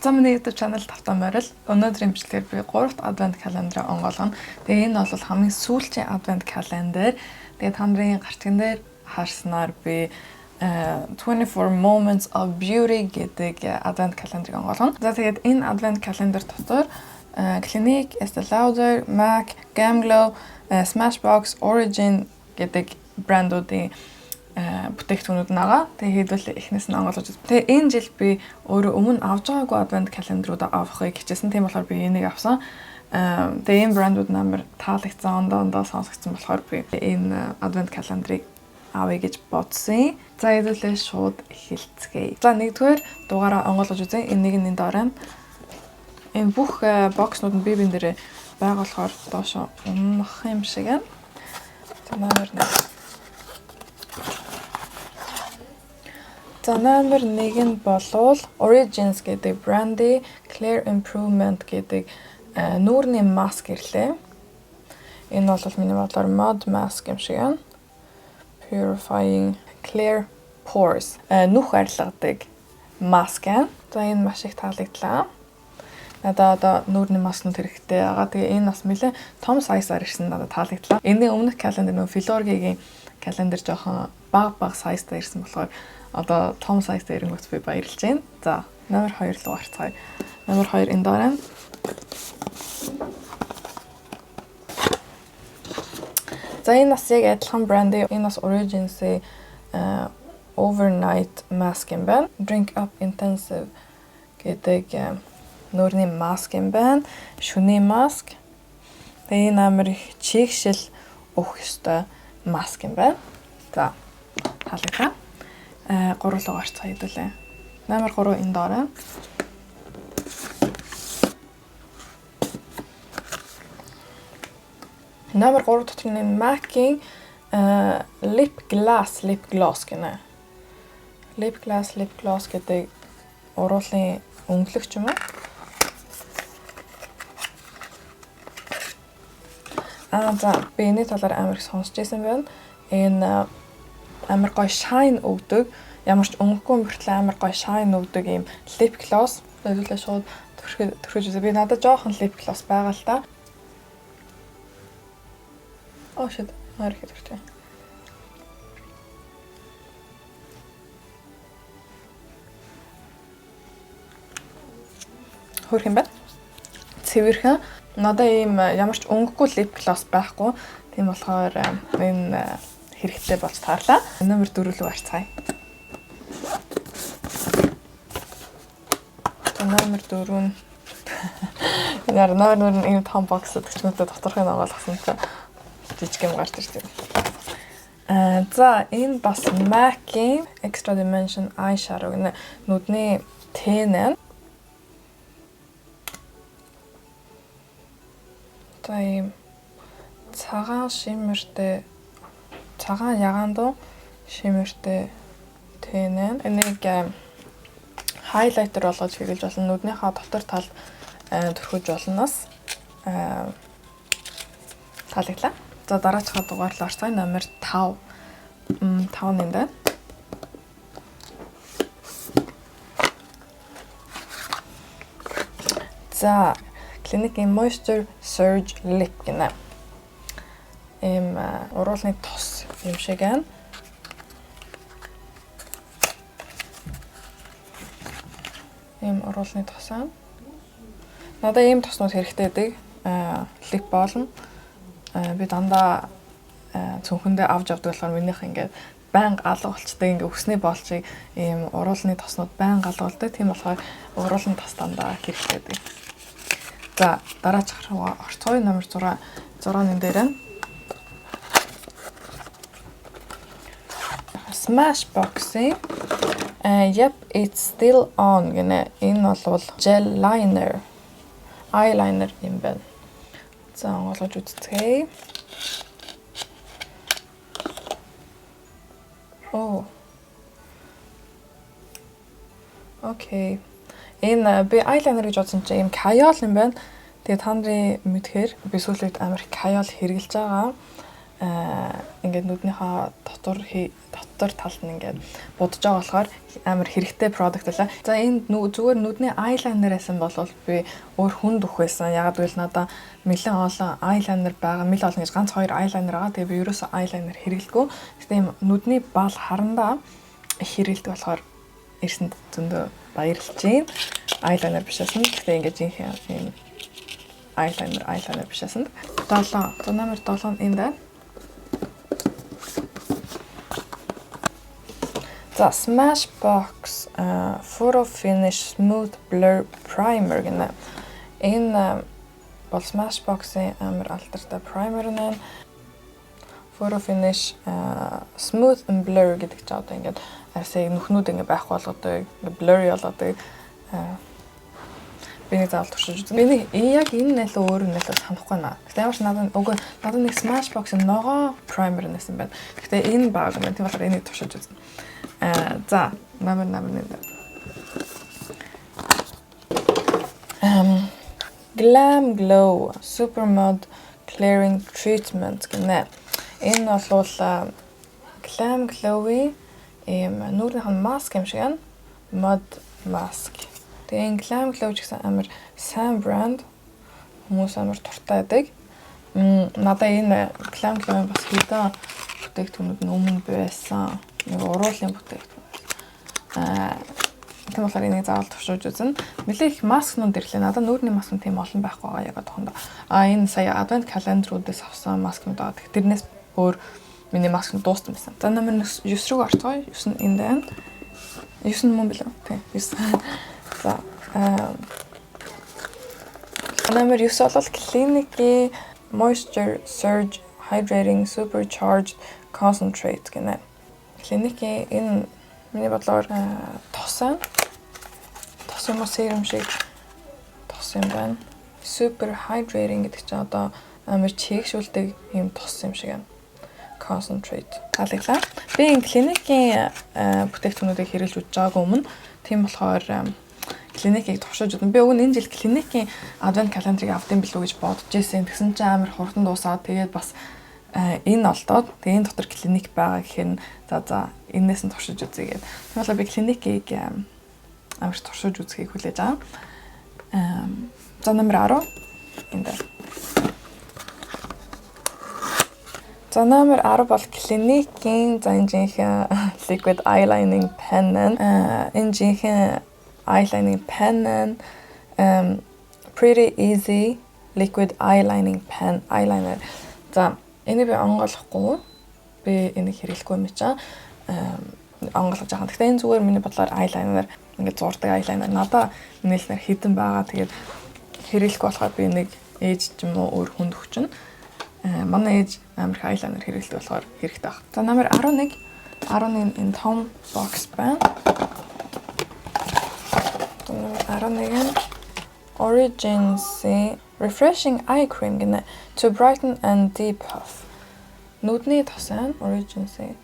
За, миний YouTube channel тавтан морил. Өнөөдрийн бичлэгээр би 3 дахь advent calendar онгойлгоно. Тэгээ энэ бол хамгийн сүүлчийн advent calendar. Тэгээ та нарын гарчган дээр харснаар би 24 Moments of Beauty гэдэг advent calendar-ыг онгойлгоно. За, тэгээд энэ advent calendar дотор Clinique, Estee Lauder, MAC, Gamglow, Smashbox, Origin гэдэг брэндүүдийн бүтээгдэхүүнүүд нь байгаа. Тэгээ хэдүүл эхнээс нь онгойлгож. Тэгээ энэ жил би өөрөө өмнө авж байгаагүй advent calendar-уудаа авахыг хичээсэн. Тийм болохоор би энийг авсан. Тэгээ энэ брэндүүд амар таалагдсан, ондоо ондоо сонсогдсон болохоор би энэ advent calendar-ыг авъя гэж бодсон. За, хэдүүлээ шууд эхэлцгээе. За, нэгдүгээр дугаараа онгойлгож үзье. Энэ нэг нь энэ доор байна. Энэ бүх box нууд нь бие биен дээрээ байгаа болохоор доошо унах юм шиг байна. За, номер 1. За, номер 1 нь болвол Origins гэдэг брендийн Clear Improvement гэдэг нүүрний маск ирлээ. Энэ бол миний бодлоор mud mask юм шиг байна. Purifying Clear Pores, нүх арилгадаг маск байна. За, энэ маш их таалагдлаа. Надад одоо нүүрний маскнууд хэрэгтэй байгаа. Тэгээ энэ бас нэлээд том size аар ирсэн, надад таалагдлаа. Энэний өмнөх календар, нөгөө Filorga-гийн календар жоохон бага бага size тай ирсэн болохоор одоо том size тай ирэнгүүт би баярлж байна. За, номер 2 руу орцгоё. Номер 2 энэ доор байна. За, энэ бас яг адилхан брендийн, энэ бас Origins-ийн overnight mask юм байна. Drink Up Intensive гэдэг нүүрний маск юм байна. Шүний маск. Тэгээ энэ амар их чийгшил өгөх ёстой маск юм байна. За, таалагдлаа. 3 руу орцгоо хэдүүлээ. Номер 3 энэ доор байна. Номер 3 дотор нь MAC-ийн lip glass lip gloss гинэ. Lip glass lip gloss гэдэг уруулын өнгөлөгч юм уу? Аа, за, би энэ талаар амар их сонсч байсан байна. Энэ амар гоё shine өгдөг. Ямар ч өнгөгүй мөртлөө амар гоё shine өгдөг ийм lip gloss. Хэдүүлээ шууд түрхэж түрхэж үзье. Би надад жоохон lip gloss байгаа л та. Oh shit. Амар их түрхэж. Хөөрхөн юм байна. Цэвэрхэн. Надад ийм ямар ч өнгөгүй lip gloss байхгүй. Тийм болохоор энэ хэрэгтэй болж таарлаа. Номер 4 рүү орцгаая. Номер 4 нь яар, номер 4 нь ийм том box гэдэг ч юм уу, доторхыг онгойлгосон чинь жижиг юм гарч ирж байна. За, энэ бас MAC-ийн Extra Dimension eyeshadow гэнэ, нүдний тэн байна. За, ийм цагаан shimmer тэй, цагаан ягаан дуу shimmer тэй тэн байна. Энийг highlighter болгож хэрэглэж болно. Нүднийхаа дотор талд түрхэж болно бас. Таалагдлаа. За, дараачихаа дугаар руу орцгоё. Номер 5. 5 нэм байна. За, Clinique Moisture Surge Lip гинэ. Эм уруулны тос юм шиг байна. Ийм уруулны тос аа. Надад ийм тоснууд хэрэгтэй байдаг. Lip balm. Би дандаа цүнхэндээ авч явдаг болохоор минийх ингээд байнга алга болчдаг, ингээ үсний боолчийг ийм уруулны тоснууд байнга алга болдог. Тийм болохоор уруулны тос дандаа хэрэгтэй байдаг. За, дараачих руу орцгоё. Номер 6, 6-ны дээр байна. Smashbox-ийн Yep, It's Still On гинэ. Энэ бол gel liner, eyeliner юм байна. За, онгойлгож үзцгээе. Оо. Okay. Энэ би eyeliner гэж бодсон чинь ийм kajal юм байна. Тэгээ та нарын мэдхээр би сүүлийн үед амар kajal хэрэглэж байгаа. Ингээд нүднийхээ дотор талд нь ингээд будаж байгаа болохоор амар хэрэгтэй product байлаа. За, энэ зүгээр нүдний eyeliner байсан бол би өөр хүнд өгөх байсан. Ягаад гэвэл надаа нэлээд олон eyeliner байгаа. Нэлээд олон гэж ганц хоёр eyeliner байгаа. Тэгээ би ерөөсөө eyeliner хэрэглэдэггүй. Гэхдээ ийм нүдний бал харандаа их хэрэглэдэг болохоор ирсэнд зөндөө баярлж байна. Eyeliner биш байсан. Гэхдээ ингээд жинхэнэ ийм eyeliner биш байсан. 7. За, номер 7 энд байна. За, Smashbox Photo Finish Smooth Blur Primer гэнэ. Энэ бол Smashbox-ийн амар алдартай primer нэ. Photo Finish Smooth and Blur гэдэг чинь одоо ингээд арьсыг нүхнүүд ингээд байхгүй болгодог, ингээд blurry болгодог. Би нэг заавал туршиж үзэн. Би нэг яг энэ нэлээ өөр нэлээ санахгүй наа. Гэтэ ямар ч надад үгүй, надад нэг Smashbox-ийн ногоон primer нэсэн байна. Гэтэ энэ баг юм байна. Тийм болохоор энийг туршиж үзнэ. За, номер 8. Glam Glow Super Mud Clearing Treatment гэнэ. Энэ бол Glam Glow-ийн ийм нүүрнийх нь маск юм шиг байна. Mud mask. Тэгээ энэ Glam Glow ч гэсэн амар сайн брэнд, хүмүүс амар дуртай байдаг. Надаа энэ Glam Glow-ийн бас хэдэн бүтээгдэхүүнүүд нь өмнө байсан. Нэг уруулын бүтээгдэхүүн. Тийм болохоор энийг заавал туршиж үзнэ. Нэлээ их маскнууд ирлээ. Надад нүүрний маск нь тийм олон байхгүй байгаа яг одоохондоо. А, энэ сая advent calendar-уудаас авсан маскнууд байгаа. Тэгэхээр тэрнээс өөр миний маск нь дууссан байсан. За, номер 9 рүү орцгоё. 9 нь энд байна. 9 нь мөн билүү? Тийм, 9. За, номер 9 бол Clinique Moisture Surge Hydrating Supercharged Concentrate гэнэ. Clinique энэ миний бодлоор тос байна. Тос юм уу, serum шиг тос юм байна. Super hydrating гэдэг чинь одоо амар чийгшүүлдэг юм тос юм шиг байна. Concentrate. Таалагдлаа. Би энэ Clinique-ийн бүтээгдэхүүнүүдийг хэрэглэж үзэж байгаагүй өмнө. Тийм болохоор Clinique-ийг туршиж үзэн. Би уг нь энэ жил Clinique-ийн advent calendar-ыг авдсан билүү гэж бодож ирсэн. Тэгсэн чинь амар хурдан дуусаад, тэгээд бас энэ олдоод, тэгээ энэ дотор Clinique байгаа гэхээр нь за, энээс нь туршиж үзье гэдэг. Тийм болохоор би Clinique-ийг амар туршиж үзхийг хүлээж байгаа. За, номер 10 энэ дээр. За, номер 10 бол Clinique-ийн, за, энэ жинхэнэ liquid eyelining pen. Энэ жинхэнэ eyelining pen, pretty easy liquid eyelining pen eyeliner. За, энийг би онгойлохгүй. Би энийг хэрэглэхгүй юм чинь онгойлгож байгаа. Гэхдээ энэ зүгээр миний бодлоор eyeliner, ингээд зурдаг eyeliner. Надаа миний хэлснээр хэдэн байгаа. Тэгээд хэрэглэхгүй болохоор би нэг ээж ч юм уу өөр хүнд өгчнө. Манай ээж амар их eyeliner хэрэглэдэг болохоор хэрэгтэй баг. За, номер 11. 11 энэ том box байна. Номер 11 нь Origins-ийн Refreshing Eye Cream гэнэ. To brighten and depuff. Нүдний тос байна. Origins-ийн.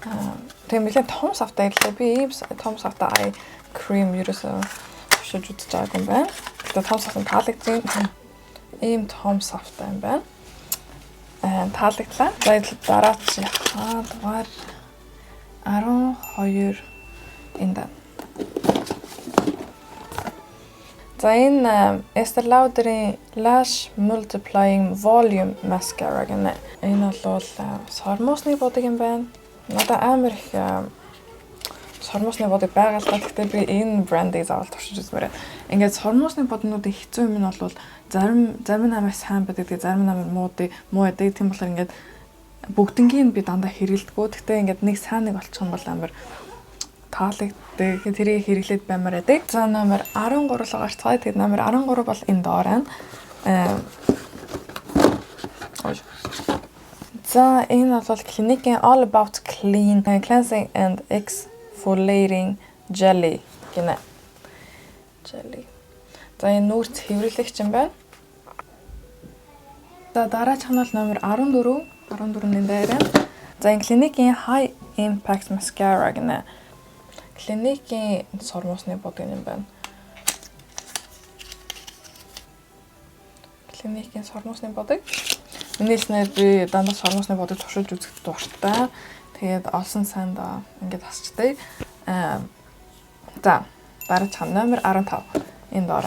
Тэгээ нэлээд том савтай ирлээ. Би ийм том савтай eye cream ерөөсөө туршиж үзэж байгаагүй юм байна. Тэгээ том сав нь таалагдсан. Ийм том савтай юм байна. Таалагдлаа. За, дараачихаа дугаар 12 энд байна. За, энэ Estee Lauder-ийн Lash Multiplying Volume Mascara гэнэ. Энэ бол сормуусны будаг юм байна. Надад амар их сормуусны будаг байгаа л да. Гэхдээ би энэ брендийг заавал туршиж үзмээр байна. Ингээд сормуусны буднуудын хэцүү юм нь бол зарим нь амар сайн байдаг, тэгээ зарим нь амар муу байдаг. Тийм болохоор ингээд бүгднгийн би дандаа хэрэглэдэггүй. Гэхдээ ингээд нэг сайн нэг болчих юм бол амар таалагддаг. Тэрийг хэрэглээд баймаар байдаг. За, номер 13 руу гарцгаая. Тэгээд номер 13 бол энэ доор байна. За, энэ бол Clinique-ийн All About Clean Cleansing and Exfoliating Jelly гэнэ. Jelly. За, энэ нүүр цэвэрлэгч юм байна. За, дараачих нь бол номер 14. 14-ний дээр байна. За, энэ Clinique-ийн High Impact Mascara гэнэ. Clinique-ийн сормуусны будаг юм байна. Clinique-ийн сормуусны будаг. Миний хэлснээр би дандаа сормуусны бодог туршиж үзэх дуртай. Тэгээд олсон санд ингээд хасчдаг. За, дараачих нь номер 15. Энэ доор.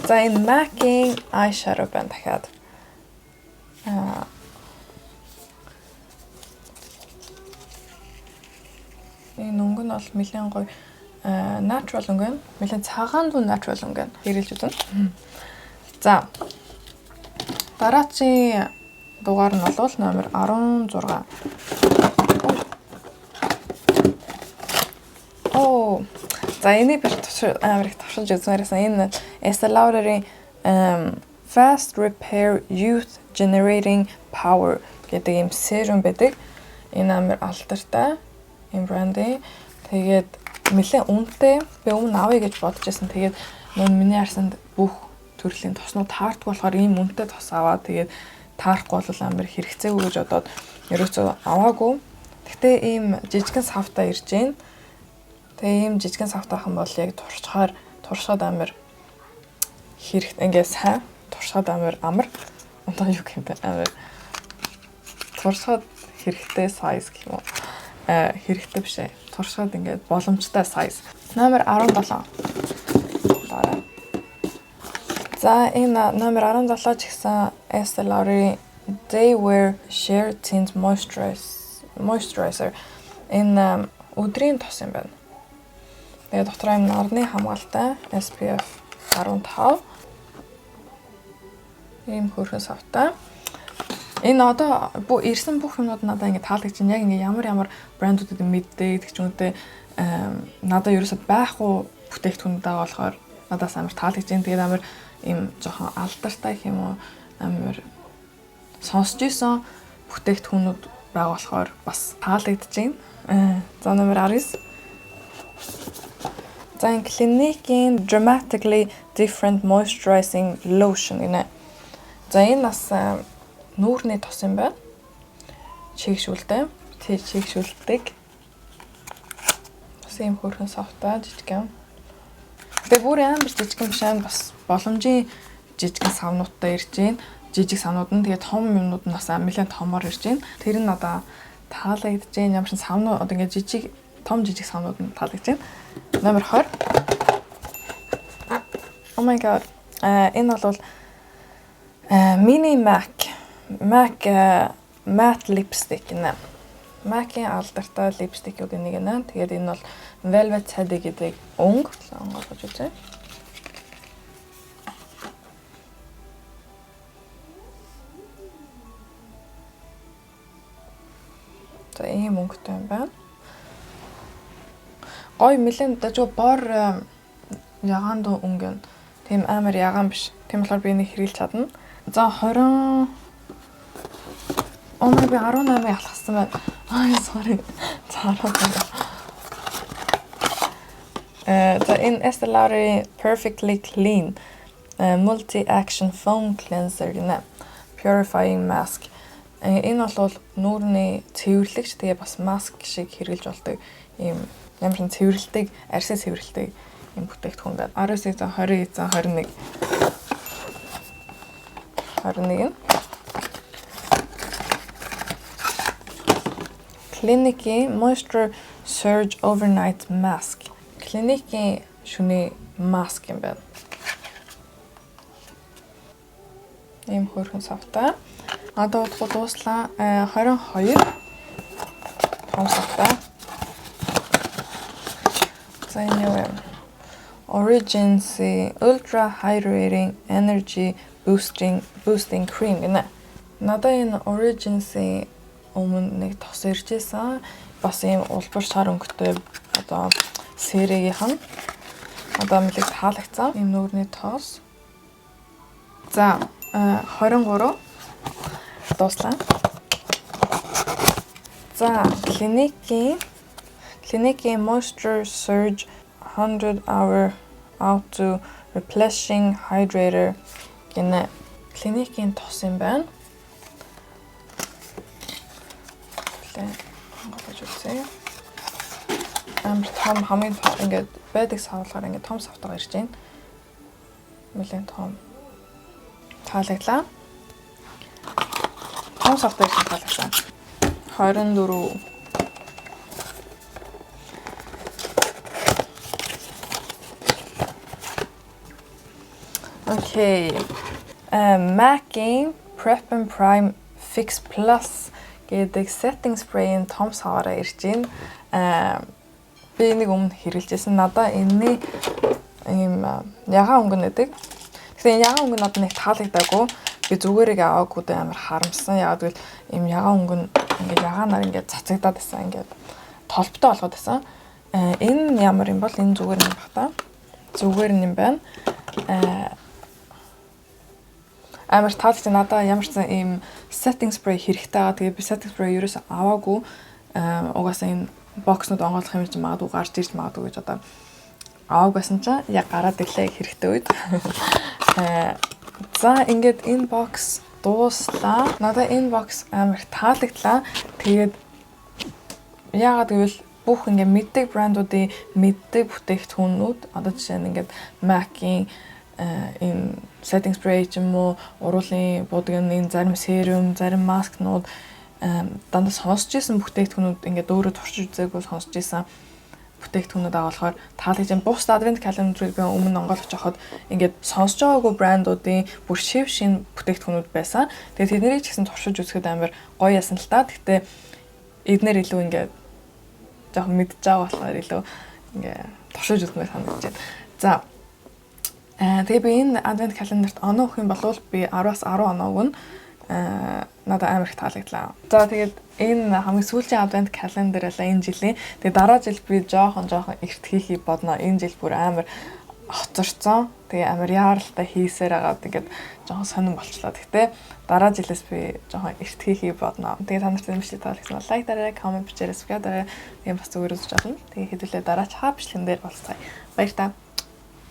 За, энэ MAC-ийн eyeshadow байна дахиад. Энэ өнгө нь бол нэлээд гоё natural өнгө нь. Нэлээд цагаан дүү natural өнгө нь. Хэрэглэж үзнэ. За. Дараачийн дугаар нь бол номер 16. Оо. За, энийг би амар их туршилж үзмээрсэн. Энэ Estee Lauder-ийн Fast Repair Youth Generating Power гэдэг ийм serum байдаг. Энэ амар алдартай ийм брендийн. Тэгээд нэлээд үнэтэй. Би өмнө авъя гэж бодож байсан. Тэгээд нүүн миний арсанд бүх төрлийн тоснууд таардгүй болохоор ийм үнэтэй тос аваад тэгээд таарахгүй бол амар хэрэгцээгүй гэж бодоод ерөөсөө аваагүй. Гэхдээ ийм жижигэн савтаа ирж байна. Тэгээ ийм жижигэн савтайхан бол яг туршихаар туршихад амар хэрэг ингээ сайн туршихад амар амар одоо юу гэмтэй амар туршихад хэрэгтэй size гэх юм уу. Хэрэгтэй биш ээ. Туршихад ингээд боломжтой size. Номер 17. Дараа. За, энэ номер 17 ч гэсэн Estee Lauder Day Wear Sheer Tint Moisturizer. Энэ өдрийн тос юм байна. Тэгээ дотор юм нарны хамгаалтай SPF 15. Ийм хөөрхөн савтай. Энэ одоо ирсэн бүх юмнууд надад ингэ таалагдж байна. Яг ингэ ямар ямар брэндүүдийг мэддэг гэдэг ч юм уу те, надад ерөөсө байхгүй бүтээгдэхүүнүүд байгаа болохоор надаас амар таалагдж байна. Тэгээд амар ийм жоохон алдартай гэх юм уу, амар сонсч исэн бүтээгдэхүүнүүд байгаа болохоор бас таалагдж байна. За, номер 19. За, энэ Clinique-ийн Dramatically Different Moisturizing Lotion гинэ. За, энэ бас нүүрний тос юм байна. Чийгшүүлтэй. Тэр чийгшүүлдэг. Бас ийм хөөрхөн савтай жижигхэн. Тэгээ бүр амар жижигхэн биш, амар бас боломжийн жижигхэн савнуудтай ирж байна. Жижиг савнууд нь тэгээ том юмнууд нь бас нэлээд томор ирж байна. Тэр нь одоо таалагдж байна. Ямар ч савнууд одоо ингээд жижиг том жижиг савнууд нь таалагдж байна. Номер 20. Oh my god. Энэ бол mini MAC matte lipstick гинэ. MAC-ийн алдартай lipstick-үүдийн нэг нэ. Тэгээд энэ бол Velvet Teddy гэдэг өнгө. Онгойлгож үзье. За, ийм өнгөтэй юм байна. Гой нэлээд дажгүй бор ягаан дуу өнгө нь. Тийм амар ягаан биш. Тийм болохоор би энийг хэрэглэж чадна. За, 20. Oh my, би 18-ыг алхасан байна. Аа, sorry. За, 18. За, энэ Estee Lauder Perfectly Clean Multi Action Foam Cleanser гинэ. Purifying Mask. Энэ бол нүүрний цэвэрлэгч, тэгээ бас маск шиг хэрэглэж болдог ийм ямар ч цэвэрлдэг, арьсаа цэвэрлдэг ийм бүтээгдэхүүн байна. 19 за 20 за 21. 21 нь Clinique-ийн Moisture Surge Overnight Mask. Clinique-ийн шүний маск юм байна. Ийм хөөрхөн савтай. Одоо удахгүй дууслаа. 22 том савтай. За, энэ юу юм? Origins Ultra Hydrating Energy Boosting Cream гинэ. Надаа энэ Origins-ийн өмнө нэг тос ирж исэн. Бас ийм улбар шар өнгөтэй одоо сериэгийнх нь одоо нэлээд таалагдсан. Ийм нүүрний тос. За, 23 дууслаа. За, Clinique-ийн Moisture Surge 100 Hour Auto Replenishing Hydrator гинэ. Clinique-ийн тос юм байна. Онгойлгож үзье. Амар том, хамгийн том ингээд байдаг савлахаар ингээд том савтайгаа ирж байна. Нэлээд том. Таалагдлаа. Том савтай ирсэн таалагдлаа. 24. Okay. MAC-ийн Prep and Prime Fix Plus гэдэг setting spray-ийн том саваараа ирж байна. Би энийг өмнө хэрэглэжсэн. Надаа энэний ийм ягаан өнгө нэдэг. Тэгэхээр энэ ягаан өнгө надад нэг таалагдаагүй. Би зүгээрээ аваагүй дээ, амар харамсан. Яагаад гэвэл ийм ягаан өнгө нь ингээд ягаанаар ингээд цацагдаад байсан. Ингээд толботой болгоод байсан. Энэ ямар юм бол энэ зүгээр юм бах та. Зүгээр юм байна. Амар таалагдсан, надаа ямар ч сан ийм setting spray хэрэгтэй байгаа. Тэгээ би setting spray ерөөсөө аваагүй. Угаасаа энэ box нууд онгойлгох юм чи магадгүй гарч ирж магадгүй гэж одоо аваагүй байсан чинь яг гараад ирлээ хэрэгтэй үед. За, ингээд энэ box дууслаа. Надаа энэ box амар их таалагдлаа. Тэгээд яагаад гэвэл бүх ингээ мэддэг брэндүүдийн мэддэг бүтээгдэхүүнүүд, одоо жишээ нь ингээд MAC-ийн энэ setting spray ч юм уу, уруулын буудгийн энэ зарим serum, зарим маскнууд, дандаа сонсч исэн бүтээгдэхүүнүүд, ингээд өөрөө туршиж үзээгүй сонсч исэн бүтээгдэхүүнүүд байгаа болохоор таалагдж байна. Бус advent calendar-ыг би өмнө онгойлгож байхад ингээд сонсож байгаагүй брэндүүдийн бүр шив шин бүтээгдэхүүнүүд байсан. Тэгээд тэднийг ч гэсэн туршиж үзэхэд амар гоё ясан л та. Гэхдээ эднэр илүү ингээд жоохон мэдж байгаа болохоор илүү ингээ туршиж үзмээр санагдаж байна. За, тэгээ би энэ advent calendar-т оноо өгөх юм бол би 10-аас 10 оноо өгнө. Надад амар их таалагдлаа. За, тэгээд энэ хамгийн сүүлийн advent calendar байлаа энэ жилийн. Тэгээд дараа жил би жоохон жоохон эрт хийхийг бодно. Энэ жил бүр амар хоцорцсон. Тэгээ амар яаралтай хийсээр агаад ингээд жоохон сонин болчлоо. Гэхдээ дараа жилээс би жоохон эрт хийхийг бодно. Тэгээ та нарт энэ бичлэг таалагдсан бол like дараарай, comment бичээрэй, subscribe дараарай. Тэгээ бас зүгээр үзэж болно. Тэгээ хэдүүлээ дараач хаа бичлэгэн дээр уулзцгаая. Баяр та.